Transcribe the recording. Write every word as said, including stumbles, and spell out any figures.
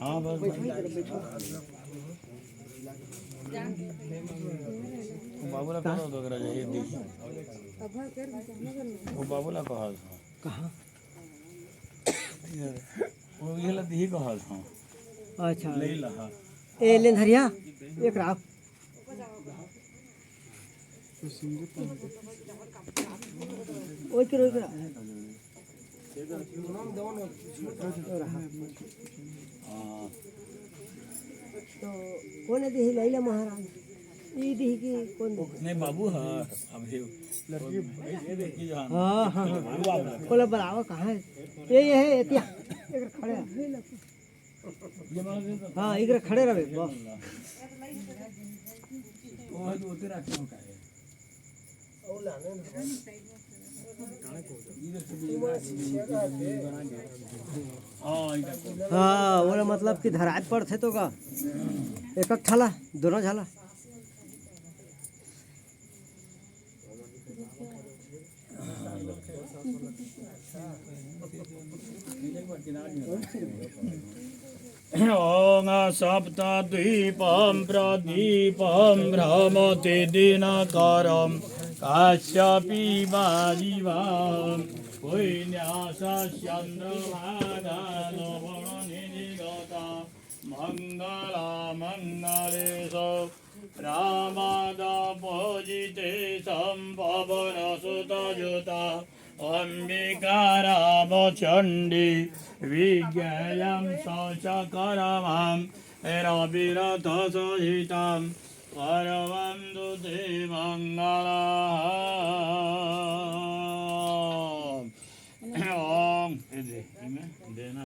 हाँ, बस। वो बाबू ला कहा दो, अगर जाइए दी। वो बाबू ला कहा दो। कहाँ? वो ये ला दी कहा दो। अच्छा। ले ला, हाँ। ए, लेन धरिया, एक राव। ओए करो, ओए करो। तो कोन दिही लैला महाराज? ई दिही कि कोन दिही? नहीं बाबू, हाँ, अभी लड़की। हाँ, हाँ, हाँ। कोला बुलावा कहाँ है? ये, ये है, एतिया। एक खड़े। हाँ, इकरे खड़े रहबे, बस। हाँ, ओला मतलब कि धराए पड़थे तो का? एक एक ठाला, दोनों झाला। ॐ सप्तद्वीपं प्रदीपं भ्रमति दिनकरं कश्यपी वाजिवं पुण्यासश्चन्द्रभागा लवणनिधिगता मङ्गलमङ्गलेषु रामदपूजितेशं पवनसुतयुता अम्बिका रामचण्डी विज्ञेयं सचकर्मां रविरथसहितां कुर्वन्तु ते मङ्गलम्। ॐ